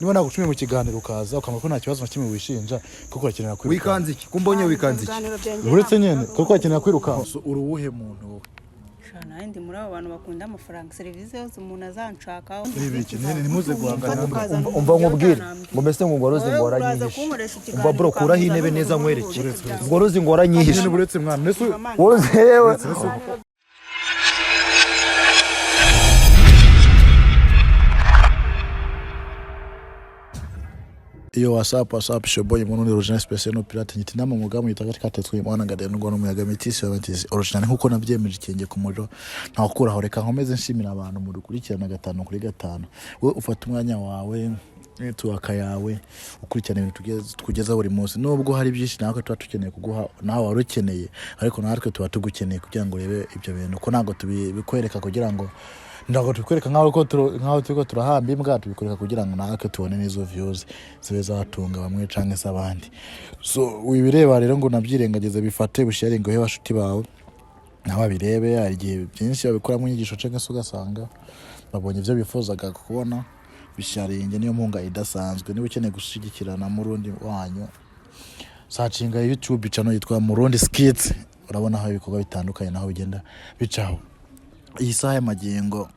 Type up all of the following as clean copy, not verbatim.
Niba nagutumiye mu kiganiro ukaza ukamenya ko nta kibazo na kimwe wishinja, kuko urakenera kwirukanka. Wikanze iki? Kumbonye wikanze iki? Ibiganiro byanjye. Uretse nyine kuko urakenera kwirukanka. So, uri uwuhe muntu wowe? Sha, nanjye ndi muri abo bantu bakunda amafaranga, serivisi yose umuntu azanshakaho. Ni ibiki? Ntimuze guhangana. Umva nkubwire ngo mbese ngo ngoroze Wowe ngo uraza waranyihishe. kunkoresha Umva ikiganiro, bro, kuraho ukambuza intebe neza n'uruhu nkwereke. rw'uruhu. Ngoroze ngo waranyihishe. Nyine uretse mwana mbese. Wowe yewe. Iyo whatsapp whatsapp shoboy umuntu ni original special no pirate nyiti nama mugamu yitaga katetswe mwana ngade n'ubwo n'umuyaga metisi wa metisi original, nkuko nabyemeje ikenge ku muriro ntakuraho. Reka nkomeze nshimira abantu mu dukurikirana gatanu kuri gatanu. We ufata umwanya wawe, network yawe, ukurikirana ibintu tugeza buri munsi, nubwo hari byinshi natwe tuba tukeneye kuguha nawe wari ukeneye, ariko natwe tuba tugukeneye kugira ngo urebe ibyo bintu, ko ntabwo tubikwereka kugira ngo, ntabwo tubikwereka nkaho turiko turahamba imbwa. Tubikwereka kugira ngo natwe tubone n'izo views zibe zatunga bamwe canke se abandi. So wibireba rero ngo nabyirengagize, bifate busharinge uhe bashuti bawe nabo babirebe. Hari igihe byinshi babikuramo inyigisho canke se ugasanga babonye ibyo bifuzaga kubona. Bisharinge, niyo mpunga idasanzwe. Niba ukeneye gushyigikirana murundi wanyu, searchinga YouTube channel yitwa Murundi Skits, urabona aho ibikorwa bitandukanye naho bigenda bicaho. Iyi saha y'amagingo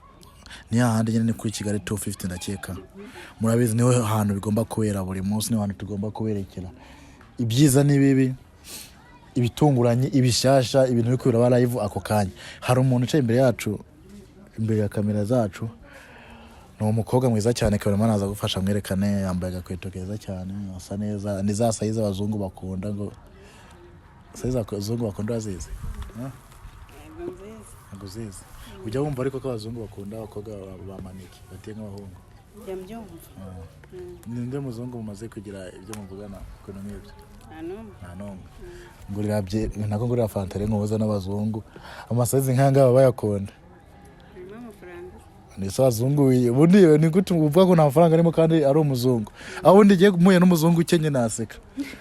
ni hahandi nyine, ni kuri Kigali 250, ndakeka murabizi, niho hantu bigomba kubera buri munsi, niho hantu tugomba kuberekera ibyiza n'ibibi, ibitunguranye, ibishyashya, ibintu biri kubera live ako kanya. Hari umuntu wicaye imbere yacu, imbere ya kamera zacu, ni umukobwa mwiza cyane. Cameraman aza gufasha mwerekane. Yambaye agakweto keza cyane, asa neza, ni za size abazungu bakunda. Ngo size abazungu bakunda urazizi? Yego, nziza. Ntabwo uzizi? Ujya wumva ariko ko abazungu bakunda abakobwa ba maneke bateye nk'abahungu? Njya mbyumva. Ninde muzungu mumaze kugira ibyo muvugana ku bintu nk'ibyo? Nta n'umwe. Nta n'umwe. Ngurira nako ngurira fanta rero nkubuza n'abazungu ama size nk'aya ngaya baba bayakunda. Harimo amafaranga. Ni se abazungu ubundi ni gute uvuga ko nta mafaranga arimo kandi ari umuzungu? Aho ubundi igiye mpuye n'umuzungu ukenye naseka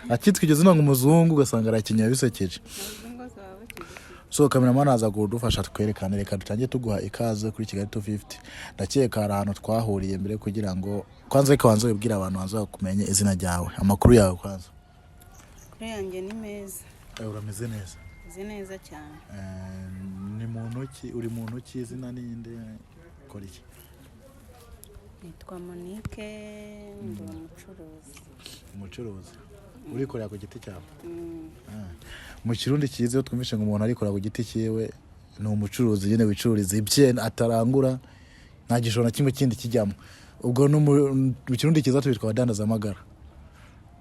akitwa iryo zina ngo umuzungu, ugasanga arakenyeye bisekeje. Abazungu bose baba bakize. So cameraman aza kudufasha twerekane. Reka dutangiye tuguha ikaze kuri Kigali 250. Ndakeka hari ahantu twahuriye mbere, kugira ngo kwanza, reka wanze wibwire abantu, wanze bakumenye izina ryawe, amakuru yawe kwanza. Kuri yanjye ni meza. Urameze neza? Meze neza cyane. Ni muntu ki? Uri muntu ki? Izina ninde? Kora iki? Nitwa Monique, ndi umucuruzi. Umucuruzi urikorera ku giti cyawe? Mm. Mu Kirundi cyiza, iyo twumvishe ngo umuntu arikorera ku giti cyiwe, ni umucuruzi nyine wicururiza ibye, atarangura, nta gishoro na kimwe kindi kijyamo. Ubwo mu Kirundi cyiza tubitwa abadandazamagara.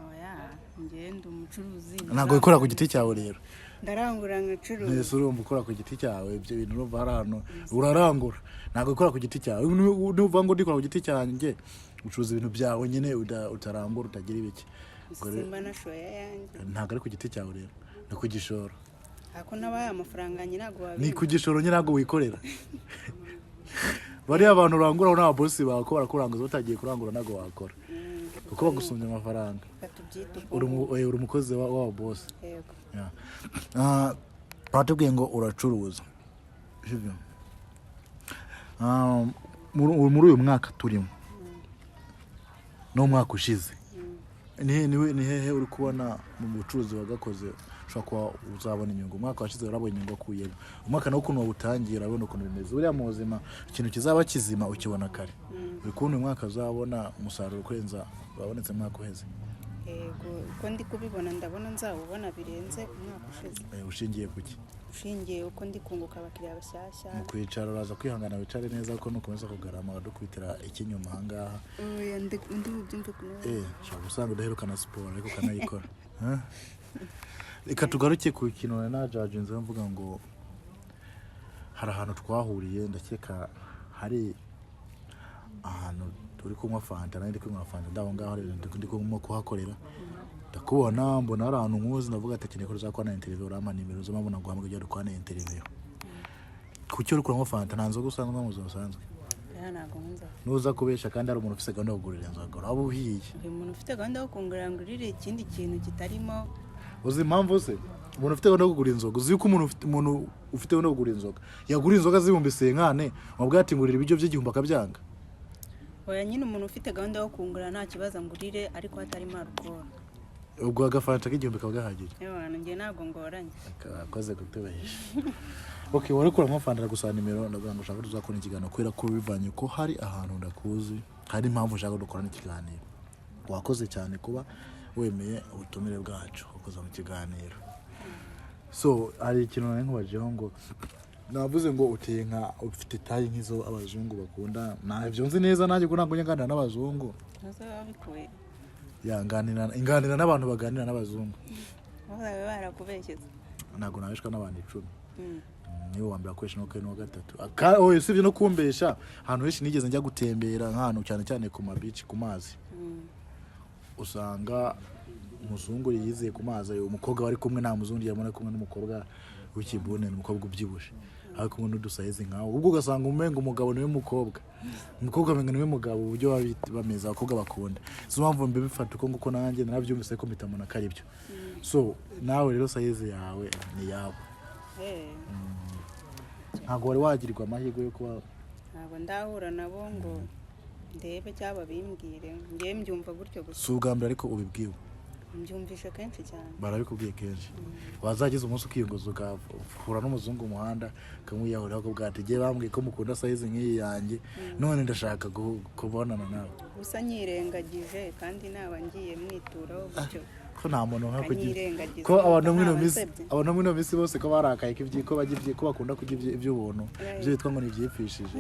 Oya, njye ndi umucuruzi. Ntabwo wikorera ku giti cyawe rero? Ndarangura nkacuruza. Mbese urumva ukora ku giti cyawe, ibyo bintu urumva hari ahantu urarangura, ntabwo ukora ku giti cyawe. Nuvuga ngo ndikora ku giti cyanjye, ucuruza ibintu byawe nyine utarangura, utagira ibiki. Ubwo rero Simba nashoye ayanjye. Ntabwo ari ku giti cyawe rero, ni ku gishoro. Ako nabaye amafaranga yanjye ntabwo Ni wabimpa. ku gishoro nyine, ntabwo wikorera. Bariya abantu urangura ni ababosi bawe, ko barakuranguza. Utagiye kurangura ntabwo wakora, kuko bagusumbya amafaranga. Reka tubyite uko. Uri umukozi w'aba bosi. Yego. Yeah. Baratubwiye ngo uracuruza, sibyo? Muri uyu mwaka turimo n'umwaka ushize, ni hehe uri kubona mu bucuruzi wagakoze ushobora kuba uzabona inyungu? Umwaka washize warabonye inyungu wakuyemo, umwaka nawo ukuntu wawutangiye urabona ukuntu bimeze. Buriya mu buzima ikintu kizaba kizima ukibona kare. Uri kubona uyu mwaka uzabona umusaruro kurenza wabonetse mu mwaka uheze? Yego, uko ndi kubibona ndabona nzawubona birenze umwaka ushize. Ushingiye ku ki? Ushingiye uko ndi kunguka abakiriya bashyashya. Mu kwicara uraza kwihangana wicare neza, kuko nukomeza kugarama baradukubitira ikinyuma ahangaha. Oya, ndi bubyumve ku Ushobora gusanga udaherukana siporo ariko ukanayikora. Eh? Reka tugaruke ku kintu nari najajinze mvuga ngo hari ahantu twahuriye. Ndakeka hari ahantu turi kunywa fanta, nari ndi kunywa fanta ndaho ngaho rero ndi kurimo kuhakorera, ndakubona, mbona hari ahantu nkuzi, ndavuga ati akeneye ko tuzakora interview, urampa nimero zo mpamvu naguhamagaye kugira dukorane interview. Kuki uri kunywa fanta? Nta nzoga usanzwe mu buzima busanzwe? Oya, ntabwo nkunze. Nuza kubesha kandi hari umuntu ufite gahunda yo kugurira inzoga, uraba uhiye. Uyu muntu ufite gahunda yo kungurira ngo urire ikindi kintu kitarimo. Uzi impamvu se umuntu ufite gahunda yo kugura inzoga? Uzi yuko umuntu ufite gahunda yo kugura inzoga yagura inzoga z'ibihumbi 50, wabwira ati ngurira ibiryo by'igihumbi, akabyanga? Oya nyine, umuntu ufite gahunda yo kungura nta kibazo, angurire ariko hatarimo alcohol. Ubwo agafanta k'igihumbi kaba gahagije? Ewana, njye ntabwo ngoranye. Akoze kutubesha. Okay, wari kuramo fanta, gusa nimero ndavuga ngo ushaka tuzakora ikiganiro kubera ko bivanye ko hari ahantu ndakuzi, hari impamvu ushaka dukorana ikiganiro. Wakoze cyane kuba wemeye ubutumire bwacu ukoza mu kiganiro. So hari ikintu nari nkubajijeho, ngo navuze ngo uteye nka ufite taille nk'izo abazungu bakunda. Ntabyo nzi neza nanjye ko ntabwo njya nganira n'abazungu. Ntuzi wabikuye? Ya, nganira, nganira n'abantu baganira n'abazungu. Bazabe barakubeshyeze. Ntabwo nabeshwa n'abantu 10. Niwe wa mbere akoresha n'uwa kabiri n'uwa gatatu. Oya, usibye no kumbesha, ahantu henshi nigeze njya gutembera, nk'ahantu cyane cyane ku mabici, ku mazi, usanga umuzungu yizeye ku mazi, uyu umukobwa bari kumwe nta muzungu yabona ari kumwe n'umukobwa w'ikibune, ni umukobwa ubyibushye ari kumwe n'udusayizi nkawe. Ubwo ugasanga umenga umugabo niwe mukobwa, umukobwa amenga niwe mugabo, uburyo baba bameze abakobwa bakunda. Si mpamvu mbifata uko nguko, nanjye narabyumvise ko mpita mbona ko ari byo. So nawe rero size yawe ni iyawe. Ntabwo wari wagirirwa amahirwe yo kuba Ntabwo ndahura nabo ngo ndebe cyangwa babimbwire, ngewe mbyumva gutyo gusa. Si ubwa mbere ariko ubibwiwe? Mbyumvishe kenshi cyane. Barabikubwiye kenshi. Wazagize umunsi ukiyunguza ugahura n'umuzungu mu muhanda ukamwiyahurira ko bwati igihe bambwiye ko mukunda size nk'iyi yanjye, none ndashaka kubonana nawe? Gusa nyirengagije kandi naba ngiye mwituraho gutyo. Ko nta muntu nka kugira Akanyirengagiza, ko abantu muri ino naba minsi nsebye. Abantu muri ino minsi bose ko barakaye ko ko bajya ko bakunda kurya iby'ubuntu, ibyo bitwa ngo ni ibyipfishije.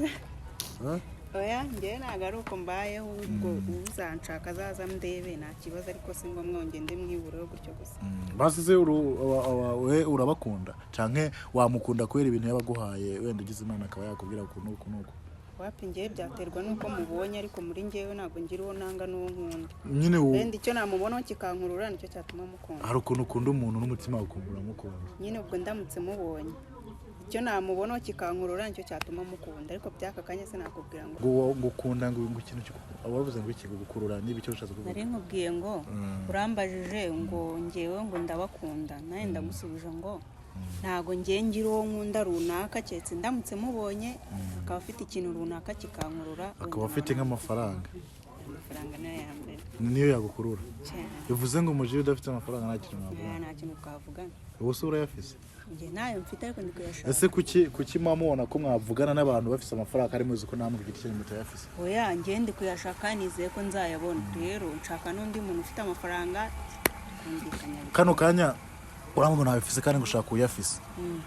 Huh? Oya, ngewe ntabwo ari uko mbayeho. Ubwo uzanshaka azaza ndebe, nta kibazo, ariko si ngombwa ngo ngende mwibureho gutyo gusa. Basi se we urabakunda canke wamukunda kubera ibintu yabaguhaye? Wenda ugize Imana akaba yakubwira ukuntu uku n'uku. Wapi, ngewe byaterwa n'uko mubonye, ariko muri ngewe ntabwo ngira uwo nanga n'uwo nkunda. Nyine Wenda icyo namubonaho kikankurura nicyo cyatuma mukunda. Hari ukuntu ukunda umuntu n'umutima wawe ukumva uramukunda. Nyine ubwo ndamutse mubonye, icyo namubonaho kikankurura nicyo cyatuma mukunda, ariko by'aka kanya sinakubwira ngo Ngo ukunda ngo ikintu wavuze ngo iki gukurura niba icyo ushatse kuvuga. Nari nkubwiye ngo urambajije ngo ngewe ngo ndabakunda, nawe ndagusubije ngo ntago ngewe ngira uwo nkunda runaka, keretse ndamutse mubonye akaba afite ikintu runaka kikankurura. Akaba afite nk'amafaranga. Amafaranga niyo ya mbere. Niyo yagukurura? Cyane. Bivuze ngo umujyi udafite amafaranga nta kintu mwavugana? Nta kintu twavugana. Ubu se urayafise? Njye ntayo mfite, ariko ndi kuyashaka. Ese kuki muba mubona ko mwavugana n'abantu bafise amafaranga ari muzi ko namwe ku giti cyanyu mutayafise? Oya, njye ndi kuyashaka, nizeye ko nzayabona. Rero nshaka n'undi muntu ufite amafaranga twumvikanya. Kano kanya urambona ntabifise kandi ngo ushaka uyafise,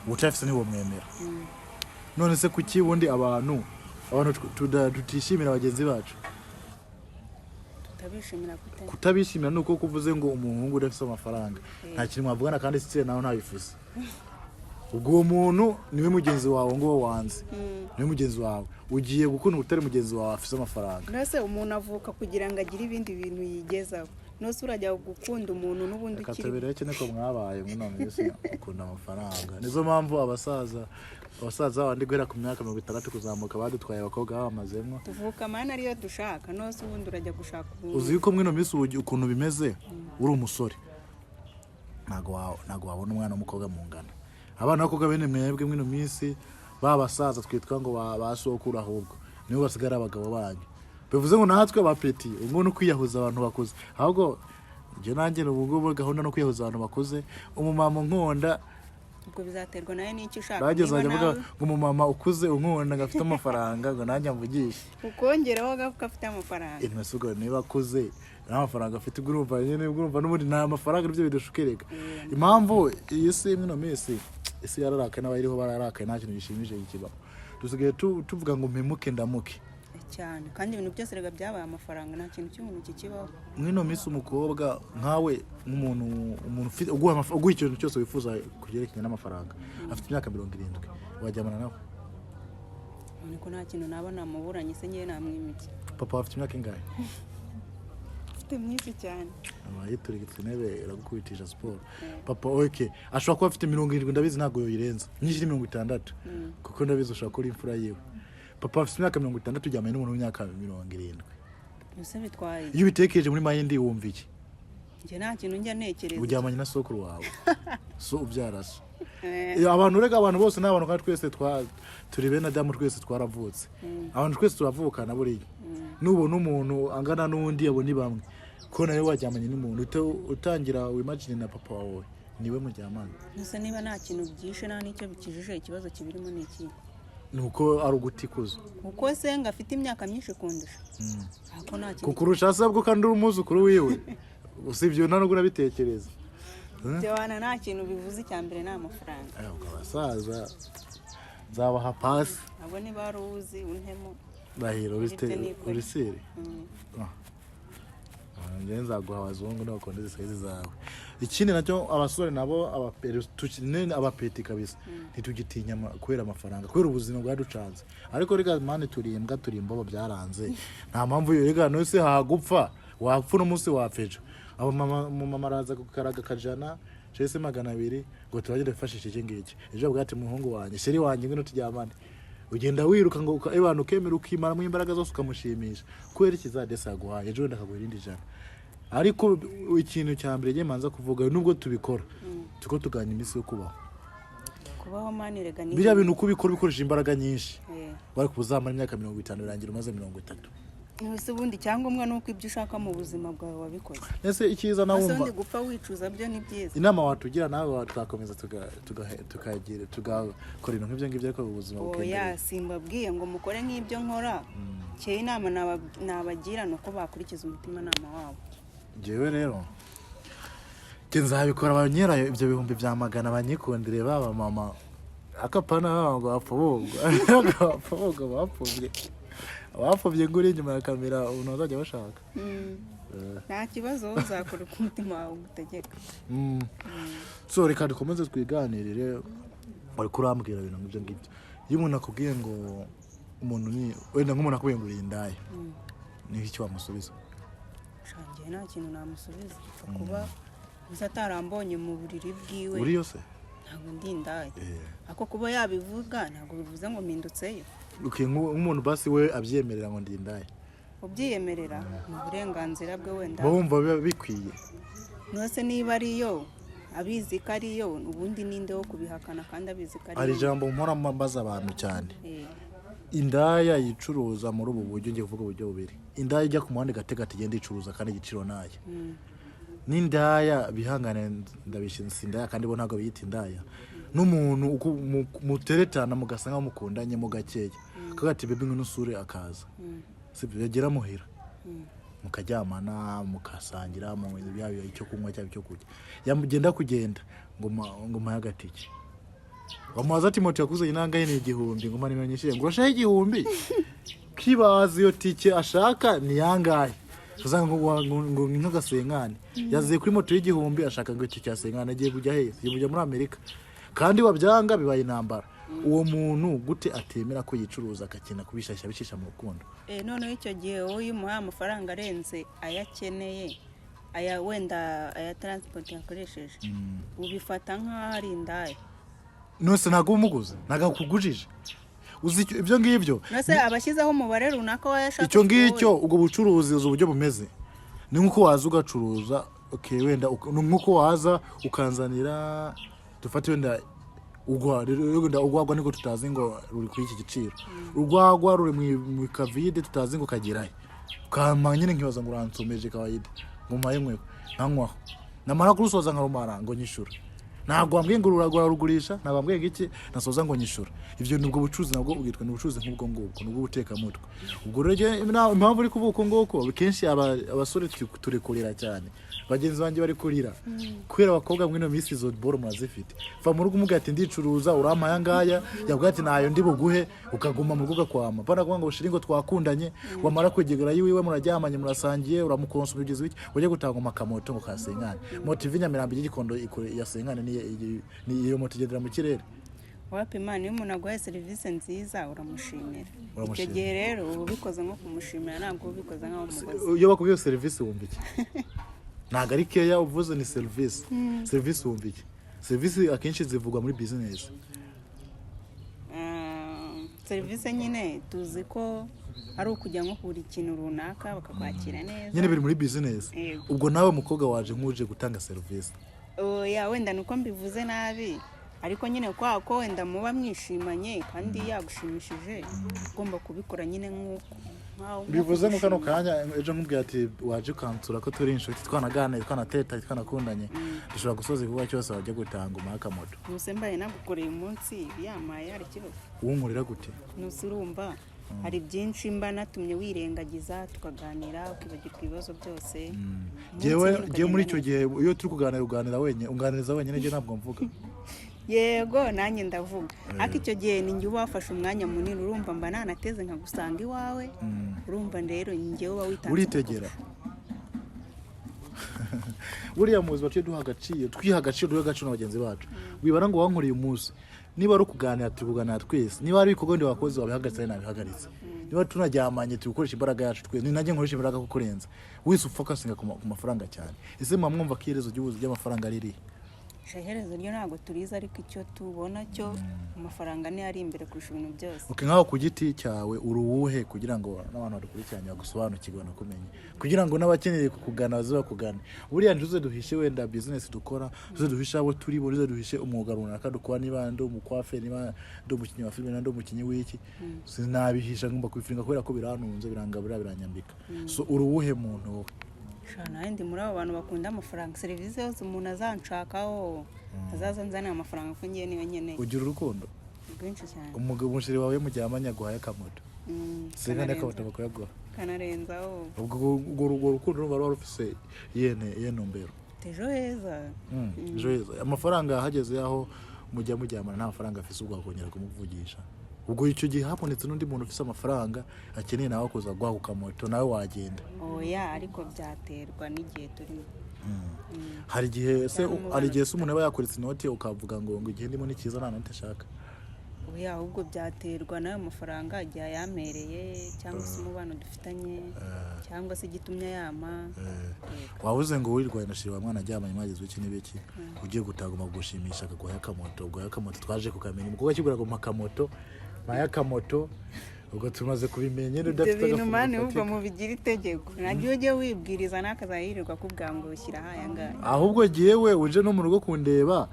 utayafise ntiwomwemera. None se kuki ubundi abantu tutishimira bagenzi bacu? Tutabishimira gute? Kutabishimira ni uko kuvuze ngo umuhungu udafise amafaranga nta kintu mwavugana, kandi sitire nawe ntabifise. Ubwo uwo muntu niwe mugenzi wawe ngo wanze, niwe mugenzi wawe ugiye gukunda utari mugenzi wawe afise amafaranga. Nose umuntu avuka kugira ngo agire ibindi bintu yigezaho, nose urajya gukunda umuntu n'ubundi Reka ukiri tubireke, niko mwabaye muno minsi mukunda amafaranga. Nizo mpamvu abasaza bandi guhera ku myaka 60 kuzamuka badutwaye abakobwa babamazemo. Tuvuka amana ariyo dushaka, nose ubundi urajya gushaka umuntu. Uzi yuko mwino minsi ubu ukuntu bimeze, uri umusore ntabwo wabona umwana w'umukobwa mungana. Abana b'abakobwa bene mwebwe mwino minsi ba basaza twitwa ngo ba sokuru, ahubwo nibo basigara abagabo banyu. Bivuze ngo natwe abapeti ubwo ni ukwiyahuza abantu bakuze. Ahubwo njye nanjye ubu ngubu gahunda no kwiyahuza abantu bakuze, umumama unkunda. Ubwo bizaterwa nawe n'icyo ushaka. Nanjye Niba nzajya mvuga nawe ngo umumama ukuze unkunda ngo afite amafaranga ngo nanjye amvugishe. Ukongeraho ko afite amafaranga. Intasi ubwo niba akuze nta mafaranga afite, ubwo urumva nyine, ubwo urumva n'ubundi nta mafaranga, nibyo bidushukereka. Impamvu iyi si mwino minsi isi yararakaye n'abayiriho bararakaye, nta kintu gishimishije kibaho. Dusigaye tuvuga ngo mpemuke ndamuke. Cyane, kandi ibintu byose rega byabaye amafaranga, nta kintu cy'umuntu kikibaho. Mwino minsi umukobwa nkawe, nk'umuntu umuntu ufite uguha uguha ikintu cyose wifuza ku byerekeranye n'amafaranga, afite imyaka 70, wajyamana nawe? None ko nta kintu naba namuburanye se, ngewe namwimiki? Papa afite imyaka ingahe? Afite myinshi cyane. Aba yiturigitse intebe iragukubitisha siporo. Papa, okay, ashobora kuba afite 70, ndabizi ntabwo yoyirenza myinshi ni 60, kuko ndabizi ushobora kuba uri imfura yiwe. Papa afite imyaka 60, ujyamanye n'umuntu w'imyaka 70. Ese bitwaye? Iyo ubitekereje muri mind wumva iki? Njye nta kintu njya ntekereza. Uryamanye na sokuru wawe, so ubyara so. Eh. Abantu rega, abantu bose ni abantu kandi twese turi bene Adamu, twese twaravutse, abantu twese turavukana. Buriya Nubona umuntu angana n'undi, abo ni bamwe, ko nawe waryamanye n'umuntu utangira wimagine na papa wawe niwe muryamana. Gusa niba nta kintu byishe, nta n'icyo bikijije, ikibazo kibirimo ni iki? Ni uko ari ugutikuza. Kuko se ngo afite imyaka myinshi kundusha, ariko nta kintu. Kukurusha se bwo, kandi uri umwuzukuru wiwe? Usibye nta nubwo urabitekereza. Byawana nta kintu bivuze, icya mbere ni amafaranga. Eh, ubwo abasaza nzabaha pasi. Ntabwo niba wari uwuzi untemo. Ndahiro. Ibyo ni ukuri. Uri seri. Njyewe nzaguha abazungu n'abakunda izi size zawe. Ikindi nacyo, abasore nabo abapeti kabisa ntitugitinya kubera amafaranga, kubera ubuzima bwaducanze. Ariko rega man, turi imbwa, turi imbobo, byaranze. Nta mpamvu yo rega nose hagupfa, wapfa uno munsi, wapfa ejo. Abo mama, umumama araza gukaraga akajana cyangwa se 200 ngo turagende dufashishe iki ngiki. Ejo bwa ati: "Muhungu wanjye, chéri wanjye, ngwino turyamane." Ugenda wiruka ngo abantu ukemera, ukimaramo imbaraga zose, ukamushimisha kubera ikizadesi yaguhaye. Ejo wenda akaguha irindi jana. Ariko ikintu cya mbere njye manza kuvuga, nubwo tubikora, tuko tuganya iminsi yo kubaho. Kubaho man, rega ni Biriya bintu uko ubikora ubikoresha imbaraga nyinshi. Eh. Bari kuzamara imyaka 50, birangira umaze 30. Ese ubundi icyangombwa ni uko ibyo ushaka mu buzima bwawe wabikoze. Ese icyiza nawe Ese wumva ubundi gupfa wicuza byo ni byiza? Inama watugira nawe, twakomeza tukagira tugakora ibintu nk'ibyo ngibyo, ariko ubuzima Oya, bukendereye. simbabwiye ngo mukore nk'ibyo nkora. Kera inama nabagira ni uko bakurikiza umutimanama wabo. Njyewe rero njye nzabikora, banyerayo ibyo bihumbi bya magana banyikundire, baba mama akapana baba ngo bapfubugwa, bapfubugwa, bapfubye, bapfubye ngo uri inyuma ya kamera umuntu bazajya bashaka. Nta kibazo, uzakora uko umutima wawe ugutegeka. So reka dukomeze twiganirire. Wari kurambwira ibintu nk'ibyo ngibyo. Iyo umuntu akubwiye ngo umuntu ni wenda nk'umuntu akubwiye ngo uri indaya, ni iki wamusubiza? Shangiye nta kintu namusubiza. Apfa kuba gusa atarambonye mu buriri bwiwe. Uriyo se? Ntabwo ndi indaya. Eh. Ako kuba yabivuga ntabwo bivuze ngo mpindutseyo. Okay, nk'umuntu basi we abyemerera ngo ndi indaya. Ubyiyemerera ni uburenganzira bwe wenda. Uba wumva biba bikwiye? Nose niba ariyo, abizi ko ariyo, ubundi ninde wo kubihakana kandi abizi ko Hari ariyo? ijambo mpora mbaza abantu cyane. Eh. Indaya yicuruza muri ubu buryo, ngiye kuvuga uburyo bubiri: indaya ijya ku muhanda igatega ati igenda icuruza kandi igiciro nayo, n'indaya bihangane, ndabishinze indaya kandi bo ntabwo biyita indaya, n'umuntu muteretana mugasa nkaho mukundanye mo gakeya, akavuga ati: "Baby, ngwino usure," akaza, sibyo, yagera muhira mukaryamana, mukasangira mu yaba icyo kunywa cyangwa icyo kurya, yamugenda kugenda ngo ngo mpaye agatike, wamubaza ati: "Moto yakuzanye nangahe?" "Ni 1000." Ngo mpa nimero nyishyure. Ngo urashaka 1000? Kibaza iyo tike ashaka ni yangahe? Usanga ngo ni nk'agasenkani yaziye kuri moto y'1000, ashaka ngo itike ya senkani. Agiye kujya hehe? Agiye kujya muri Amerika. Kandi wabyanga bibaye intambara. Uwo muntu gute atemera ko yicuruza, akakina kubishashya bicisha mu rukundo? Eh, noneho icyo gihe wowe iyo umuhaye amafaranga arenze ayo akeneye, aya wenda aya transport yakoresheje, ubifata nk'aho ari indaya. Nose ntabwo uba umuguze, ntabwo akugujije. Uzi ibyo ngibyo? Nose aba ashyizeho umubare runaka w'ayo ashaka. Icyo ngicyo, ubwo bucuruzi, uzi uburyo bumeze? Ni nk'uko waza ugacuruza, okay, wenda ni nk'uko waza ukanzanira, dufate wenda wenda urwagwa, niko tutazi ngo ruri kuri iki giciro, urwagwa ruri mu kavide tutazi ngo kagerahe, ukampa nyine, nkibaza ngo uransomeje kawaida, ngo mpaye nkweho, nkanywaho, namara kurusoza nkarumara ngo nyishura. Ntabwo wambwiye ngo uragura, rugurisha, ntabwo wambwiye ngo iki, nasoza ngo nyishura. Ibyo ni ubwo bucuruzi nabwo bwitwa ni ubucuruzi nk'ubwo ngubwo, ni ubw'ubutekamutwe. Ubwo rero impamvu uri kuvuga uko nguko, kenshi abasore turi kurira cyane, bagenzi banjye bari kurira kubera abakobwa muri ino minsi izo boro murazifite. Va mu rugo umubwira ati: "Ndicuruza, urampa aya ngaya." Yabwira ati: "Ntayo ndi buguhe," ukaguma mu rugo ugakwama, pana kuvuga ngo chéri, ngo twakundanye. Wamara kwegera iwiwe, muraryamanye, murasangiye, uramukonsoma, ugeze iki, ujye gutanga amakamoto ngo kasenkane. Moto iva i Nyamirambo ijya i Gikondo ya senkane, ni iyo moto igendera mu kirere? Wapi imana, iyo umuntu aguhaye serivisi nziza uramushimira. Icyo Uramushimira. gihe rero uba ubikoze nko kumushimira, ntabwo uba ubikoze nk'aho umugozi. Iyo bakubwiye serivisi wumva iki? Ntabwo ari keya uvuze, ni serivisi. Serivisi wumva iki? Serivisi akenshi zivugwa muri bizinesi. Serivisi nyine tuzi ko ari ukujya nko kugura ikintu runaka bakakwakira neza. Nyine biri muri bizinesi. Yego. Ubwo nawe mukobwa waje nk'uje gutanga serivisi. Oya, wenda ni uko mbivuze nabi. Ariko nyine kwa ko wenda muba mwishimanye kandi yagushimishije, ugomba kubikora nyine nk'uko nkaho Bivuze ngo kano kanya ejo nkubwira ati waje ukansura, ko turi inshuti, twanaganiriye, twanatetanye, twanakundanye, dushobora gusoza igikorwa cyose, wajya gutanga umuha akamoto? Nuse mbaye nagukoreye umunsi yamaye, hari ikibazo? Uwunkorera gute? Nuse urumva hari byinshi mba natumye wirengagiza, tukaganira ukibagirwa ibibazo byose. Umunsi Jewe nyine jewe muri ukagenda icyo neza. gihe iyo turi kuganira, uganira wenyine, unganiriza wenyine, njye ntabwo mvuga. Yego, nanjye ndavuga, ariko icyo gihe ni njye uba wafashe umwanya munini. Urumva mba nanateze nkagusanga iwawe. Urumva rero ni njye uba witanze. Uritegera buriya mu buzima tujye duha agaciro, twiha agaciro, duhe agaciro na bagenzi bacu. Wibara ngo wankoreye umunsi, niba ari ukuganira, turi kuganira twese. Niba ari ibikorwa ndi wakoze wabihagaritse, ari nabihagaritse. Niba tunaryamanye, turi gukoresha imbaraga yacu twese, ni nanjye nkoresha imbaraga kukurenza. Wese ufocusinga ku mafaranga cyane. Ese muba mwumva ko iherezo ry'ubuzi ry'amafaranga ari irihe? Iherezo ryo ntabwo turizi, ariko icyo tubona cyo amafaranga niyo ari imbere kurusha ibintu byose. Okay, nkaho ku giti cyawe uri uwuhe, kugira ngo n'abantu badukurikiranye bagusobanukirwe, banakumenye, kugira ngo n'abakeneye kukugana baze bakugane? Buriya ntuze duhishe wenda business dukora, tuze duhishe abo turi bo, tuze duhishe umwuga runaka dukora, niba ndi umukwaferi, niba ndi umukinnyi wa filime, niba ndi umukinnyi w'iki, sinabihisha, ngomba kubifiringa kubera ko birantunze, birangabura, biranyambika. So uri uwuhe muntu wowe? Sha, nawe ndi muri abo bantu bakunda amafaranga. Serivisi yose umuntu azanshakaho, azaza nzanira amafaranga, ko ngiye niyo nkeneye. Ugira urukundo? Rwinshi cyane. Umugabo, umusheri wawe muryamanye aguhaye akamoto, singa n'akamoto bakayaguha? Kanarenzaho. Ubwo urwo rukundo ruba ruba rufise iyihe ntumbero? Ejo heza. Ejo heza. Amafaranga hageze aho mujya mujyamana nta mafaranga afise, ubwo wakongera kumuvugisha? Ubwo icyo gihe habonetse n'undi muntu ufise amafaranga akeneye nawe kuza guha ku kamoto, nawe wagenda? Oya, ariko byaterwa n'igihe turimo. Hari igihe se Cyangwa umubano. Hari igihe se umuntu aba yakoritse inoti, ukavuga ngo igihe ndimo ni cyiza, nta noti ashaka? Oya, ahubwo byaterwa n'ayo mafaranga igihe ayampereye, cyangwa se umubano dufitanye, cyangwa se igitumye yama. Yego. Wabuze ngo wirirwaye na shiri wa mwana aryamanye, mwageze iki n'ibiki, ugiye gutaguma kugushimisha akaguha akamoto. Ubwo akamoto twaje kukamenya, umukobwa akigura ngo mpa akamoto, mpaye akamoto, ubwo tumaze kubimenya. Ibyo Udafite bintu agafungo mani ahubwo gafatika. Mubigira itegeko nabyo, ujye wibwiriza nakazayirirwa akubwira ngo shyira aha ngaya. Ahubwo jyewe uje no mu rugo kundeba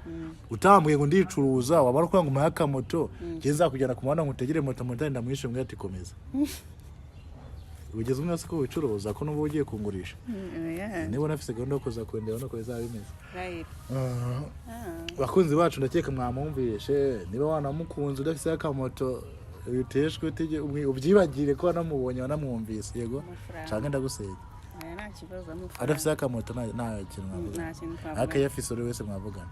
utambwiye ngo ndicuruza, wamara kuvuga ngo mpaye akamoto, njye nzakujyana ku muhanda ngutegere moto, motari ndamwishe mbwira ati komeza. Ugeze umwe ko wicuruza, ko n'ubu ugiye kungurisha? Oya. Niba unafise gahunda yo kuza kundeba nuko bizaba bimeze. Right. Bakunzi bacu, ndakeka mwamwumvishe. Niba wanamukunze udafise akamoto, uteshwe ubyibagire ko wanamubonye, wanamwumvise. Yego. Amafaranga. Canke ndagusenya? Oya, nta kibazo, amafaranga. Adafise akamoto nta kintu mwavugana? Nta kintu twavugana. Akayafise uri wese mwavugana?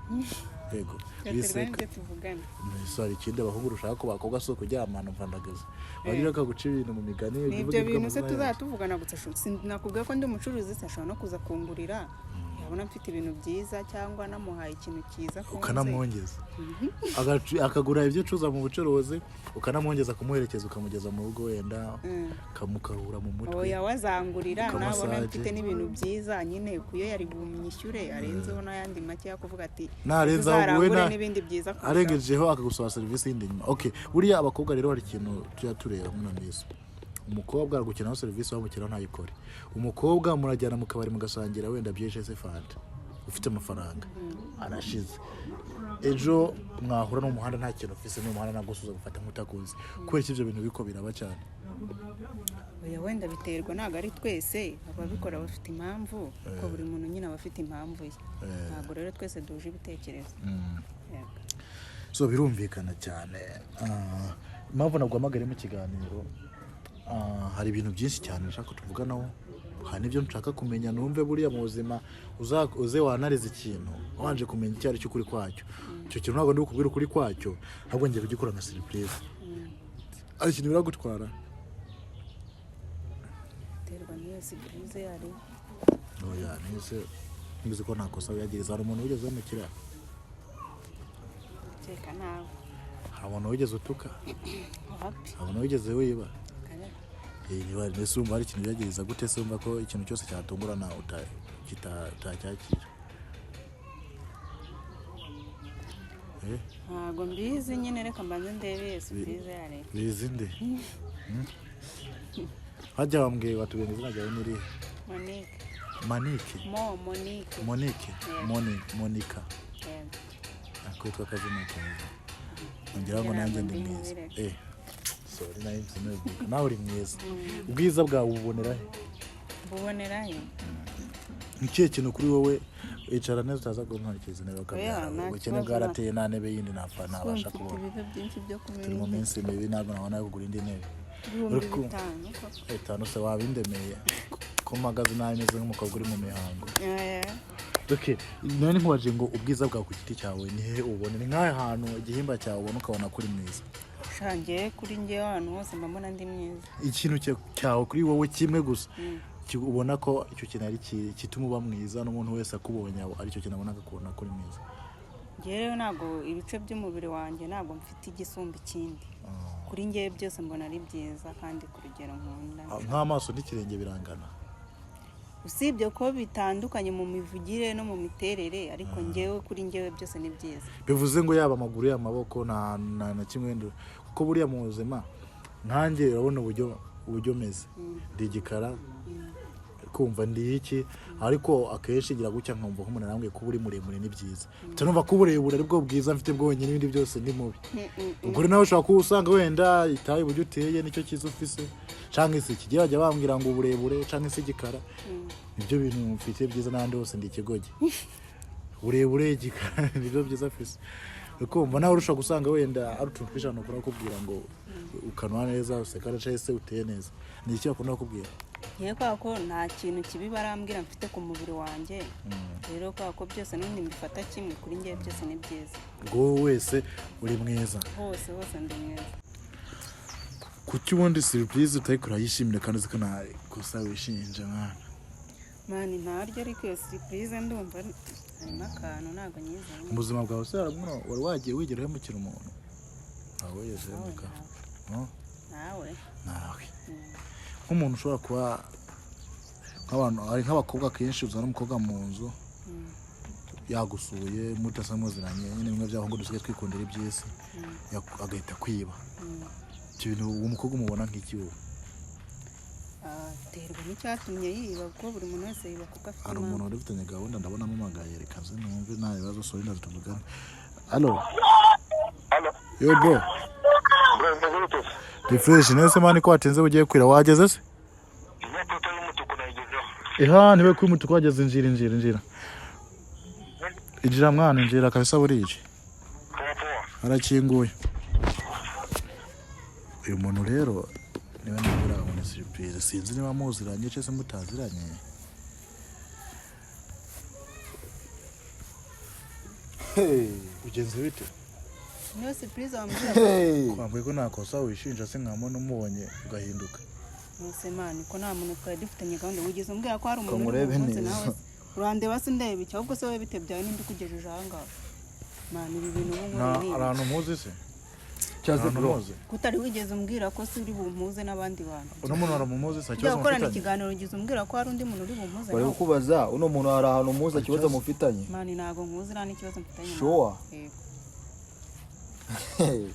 Yego. Byaterwa Biseka. n'ibyo tuvugana. So ikindi abahungu rushaka ku bakobwa si ukuryamana. Mvandagaza wagira akaguca ibintu mu migani, Ni ujya ibyo uvuga bintu se amazina tuzajya yacu. tuvugana gusa. Nakubwiye ko ndi umucuruzi se, ashobora no kuza kungurira, yabona mfite ibintu byiza cyangwa namuhaye ikintu cyiza akunze. Ukanamwongeza. Akagura ibyo ucuruza mu bucuruzi, ukanamwongeza kumuherekeza, ukamugeza mu rugo wenda, ukamukarura mu mutwe. Oya, wazangurira nabona Ukamassage. mfite n'ibintu byiza nyine, kuyo yari bumyishyure arenzeho n'ayandi make yo kuvuga ati Narenzaho wowe uzarangure n'ibindi byiza kurushaho. Arengejeho akagusaba serivisi yindi nyuma. Okay, buriya abakobwa rero hari ikintu tujya tureba muri ino minsi. Umukobwa aragukinaho serivisi, wamukinaho ntayikore. Umukobwa murajyana mu kabari, mugasangira wenda byinshi se, fanta, ufite amafaranga arashize. Ejo mwahura no mu muhanda nta kintu ufise, no mu muhanda nagusuza gufata nk'utakuzi. Kubera iki ibyo bintu biko biraba cyane? Oya, wenda biterwa, ntabwo ari twese. Ababikora bafite impamvu, kuko buri muntu nyine aba afite impamvu ye. Ntabwo rero twese duhuje ibitekerezo. Yego. So birumvikana cyane. Impamvu naguhamagariye mu kiganiro, hari ibintu byinshi cyane nshaka ko tuvuganaho, hari n'ibyo nshaka kumenya numve. Buriya mu buzima uze wanariza ikintu wabanje kumenya icyo ari cyo, ukuri kwacyo. Icyo kintu ntabwo ndi bukubwire ukuri kwacyo, ahubwo ngiye kugikora nka surprise. Hari ikintu biragutwara? Biterwa n'iyo surprise yari. Oya, nese ngize ko nta kosa wiyagiriza. Hari umuntu wigeze wamukira? Keka nawe. Hari umuntu wigeze utuka? Wapi. Hari umuntu wigeze wiba? Kaya. Niba mbese wumva hari ikintu byagiriza gute se, wumva ko ikintu cyose cyatungurana utacyakira? Ntabwo mbizi nyine, reka mbanze ndebe iyo surprise yari. Bizi nde? Hajya wambwiye, watubwira izina ryawe ni irihe? Monique. Manike? Monique. Monique. Yego. Monica. Yego. Kwitwa akazina keza, ngira ngo nanjye ndi mwiza. Sorry, nayo nzi nawe uri mwiza. Ubwiza bwawe ububonera he? Mbubonera he? Ni ikihe kintu kuri wowe? Icara neza, utaza gunkurikiza intebe Oya, ukabyara. nta Ubukene kibazo. bwarateye, nta ntebe yindi napfa nabasha Mfite kubona. ibiro byinshi byo Turi mu kumenya. minsi mibi, ntabwo nabona yo kugura indi ntebe. ibihumbi Uri bitanu koko. 5 se wabindemeye ko mpagaze nabi meze nk'umukobwa uri mu mihango? Oya. Okay, none nkubaje ngo ubwiza bwawe ku giti cyawe ni hehe ubona? Ni nk'aho hantu igihimba cyawe ubona ukabona ko uri mwiza? Sha, njyewe kuri njyewe ahantu hose mba mbona ndi mwiza. Ikintu cyawe kuri wowe kimwe gusa ubona ko icyo kintu ari gituma uba mwiza, n'umuntu wese akubonye abo aricyo kintu abona akakubona ko uri mwiza. Njyewe rero ntabwo ibice by'umubiri wanjye, ntabwo mfite igisumba ikindi. Kuri njyewe byose mbona ari byiza kandi ku rugero nkunda. Ah, nk'amaso n'ikirenge birangana? Usibye ko bitandukanye mu mivugire no mu miterere, ariko njyewe kuri njyewe byose ni byiza. Bivuze ngo yaba amaguru, yaba amaboko, nta na kimwe wenda, kuko buriya mu buzima nkanjye urabona uburyo meze, ndi igikara, kumva ndi iki, ariko akenshi ngira gutya nkumva nk'umuntu arambwiye ko uri muremure ni byiza, numva ko uburebure ari bwo bwiza mfite bwonyine, ibindi byose ni mubi. Ubwo rero nawe ushobora kuba usanga wenda itaye uburyo uteye nicyo cyiza ufise, cyangwa se kigiye bajya bambwira ngo uburebure cyangwa se igikara nibyo bintu mfite byiza, n'ahandi hose ndi ikigogi. Uburebure, igikara nibyo byiza mfise. Ukumva nawe ushobora gusanga wenda ari utuntu twinshi abantu bakunda kukubwira ngo ukanwa neza, useka cyangwa se uteye neza. Ni iki bakunda kukubwira? Ngewe kubera ko nta kintu kibi barambwira mfite ku mubiri wanjye, rero kubera ko byose n'ubundi mbifata kimwe, kuri njyewe byose ni byiza. Ubwo wowe wese uri mwiza? Hose hose ndi mwiza. Kuki ubundi surprise utayikora yishimire kandi uzi ko nta kosa wishinja, mwana? Man, ntaryo, ariko iyo surprise ndumva harimo akantu, ntabwo nyizeye. Mu buzima bwawe se hari umuntu wari wagiye wigera uhemukira umuntu? Ntawe wigeze uhemuka? No? Nawe. Nawe nk'umuntu ushobora kuba nk'abantu, hari nk'abakobwa kenshi uzana umukobwa mu nzu yagusuye mudasa muziranye nyine, bimwe by'aho ngo dusigaye twikundira iby'isi, agahita kwiba. Ibyo bintu uwo mukobwa umubona nk'iki wowe? Terwa n'icyatumye yiba, kuko buri muntu wese yiba kuko afite Hari umuntu impamvu. wari ufitanye gahunda, ndabona ampamagaye, reka nze numve nta bibazo. Sorry, ndaje tuvugane. Allo? Halo. Yo bro. Bro, meze bite? Ni fresh nese man, ko watinze ugiye kwira, wageze se? Iyo toto y'umutuku nayigezeho. Iha niwe kuri mutuku wageze. Injira, injira, injira, injira mwana, injira kabisa, burije. Poa poa. Harakinguye. Uyu muntu rero niwe nabwira ngo ni surprise, sinzi niba muziranye cyangwa se mutaziranye. Ugenze bite? Niyo surprise wambwira? Kwambuye ko nta kosa wishinja se, nkamubona umubonye ugahinduka? Nose man, ko nta muntu twari dufitanye gahunda, wigeze umbwira ko hari umuntu uri Kamurebe bumunsi? neza. Nawe se urandeba se ndeba iki? Ahubwo se wowe bite byawe, ninde ukugejeje aha ngaha? Man, ibi bintu ubu Nta ngubu ni hari ahantu muzi se? Cyaze Ahantu bro. muzi? Kutari wigeze umbwira ko se uri bumpuze n'abandi bantu? Uno muntu waramuzi se? Tujya Ikibazo gukorana mufitanye? ikiganiro, ugize umbwira ko hari undi muntu uri bumpuze Bari nawe? kukubaza uno muntu hari ahantu muzi, ikibazo mufitanye? Man, ntabwo nkuzi, nta n'ikibazo mfitanye nawe. Sure? Yego.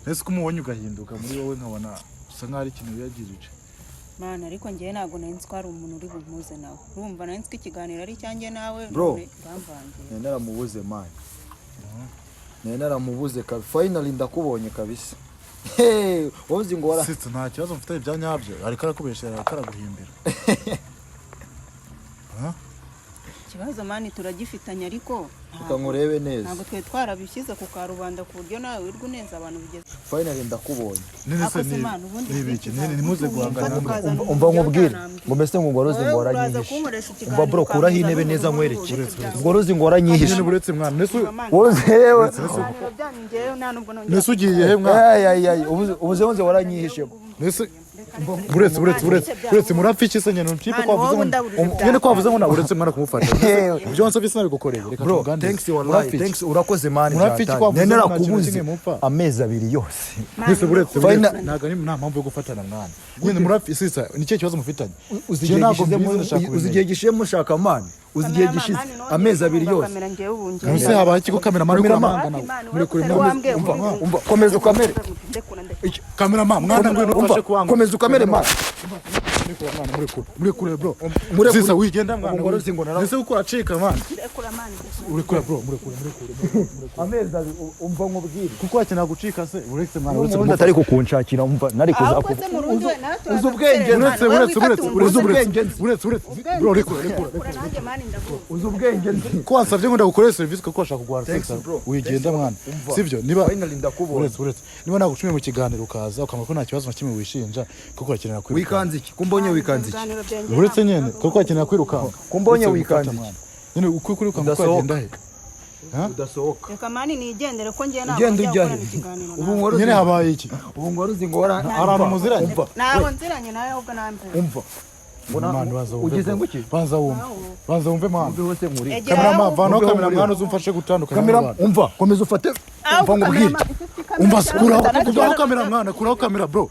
Ese ko umubonye ugahinduka muri wowe, nkabona usa nkaho ari ikintu wiyagirije? Man, ariko njyewe ntabwo nari nzi ko hari umuntu uri bumpuze nawe. Urumva nari nzi ko ikiganiro ari icyanjye nawe. Bro. None uramvangiye. Nari naramubuze man, nari naramubuze finally ndakubonye kabisa. Hey, wowe uzi ngo wara Sitse, nta kibazo mfitanye bya nyabyo, ariko arakubeshyera, ariko araguhimbira. Ikibazo man turagifitanye, ariko Reka nkurebe neza. ntabwo twari twarabishyize ku karubanda ku buryo nawe wirirwa uneza abantu bigeze. Finally ndakubonye. None se Ako se ni man, ubundi ni ibiki? ufite Ni nimuze guhangana. ukazana Umva nkubwire utanambwira. ngo mbese ngo wari uzi ngo Wowe uraza waranyihishe. kunkoresha Umva ikiganiro, bro, kuraho ukambuza intebe neza n'umuntu nkwereke. uri Ubwo wari uzi ngo waranyihishe. Nyine buretse mwana, nese Wowe uzi yewe. Ibiganiro byanyu njyewe nta nubwo nongera. Nese ugiye he mwana? Ay, ay, ay, ubuze ngo waranyihishe. Nese buretse, buretse, buretse, buretse, murapfa iki se nyine mutipe? Mwana, Ko wavuze wowe ngo undaburije nyine ko wavuze ngo na uretse mwana kumufasha, ibyo wansabye sinabigukoreye, reka Bro, tuganire. thanks wallahi. Murapfa iki? Thanks, urakoze man. Murapfa iki ko wavuze Nari ngo nta kintu narakubuze kimwe mupfa? amezi 2 yose. Nese buretse, buretse, ntabwo ari nta mpamvu yo gufatana mwana. Nyine murapfa sisa, ni ikihe kibazo mufitanye? Uzi Njye igihe ntabwo gishize mbizi, ndashaka uzi kubimenya. igihe gishize mushaka man, uzi igihe gishize amezi 2 yose. Nuse habaye iki ko cameraman uri Cameraman. kuramanga nawe muri kure? Umva, umva, komeza ukamere. Cameraman mwana, ngwino Umva, ufashe kuwanga. komeza ukamere man. Murekure mwana, murekure, murekure bro. Murekure. Sisa wigenda mwana. Ubu ngo ruzi ngo Ese uko uracika mwana. Rekura man. Urekure bro, murekure, murekure, murekure. Amezi 2, umva nkubwire. Kuko wakenera gucika se, uretse mwana, uretse Ubundi atari kukunshakira, umva nari Ahubwo kuzakuba. se murundi we nawe turaza Uzi ubwenge, guterera, uretse man. Wowe uretse uretse wifate uretse umugozi. ubwenge uretse uretse uretse bro, rekure, rekure. Rekura nanjye man, ndaguzi. Uzi ubwenge nzi. Ko wansabye ngo ndagukorere serivisi kuko washaka kuguhara Thanks, sex, bro. wigenda Thanks, mwana. umva. Sibyo? Niba Finally ndakubonye. uretse uretse niba nagucumiye mu kiganiro ukaza ukamenya ko nta kibazo na kimwe wishinja, kuko wakenera kwirukanka. Wikanze iki? Kumbonye wikanze iki? Ibiganiro byanjye Uretse ntabwo nyine kuko wakenera kwirukanka. Kumbonye Uretse wikanze gufata iki? mwana. Nyine uko kwirukanka uko Udasohoka. wagenda he? Udasohoka. Reka man, nigendere ko njye ntabwo Ugenda njya ujya gukorana he? ikiganiro Ubu nawe. ngo Nyine habaye iki? Ubu ngo ruzi ngo wara Hari ahantu muziranye? Umva. Ntabwo nziranye nawe, ahubwo nambe. Umva. Ngo Mwana, banza wumve ugize bro. ngo iki? Banza wumve, banza wumve mwana. Umve hose nkuri. Egera Kamerama, aho. vanaho Umve kamera umuriro. mwana, uzumfashe gutandukanya Kamera, n'abantu. umva, komeza ufate. Ahubwo Umva ngubwire. kamerama, ufite ikamera Umva, cyangwa kuraho utanagira- kuraho kamera mwana, kuraho kamera bro.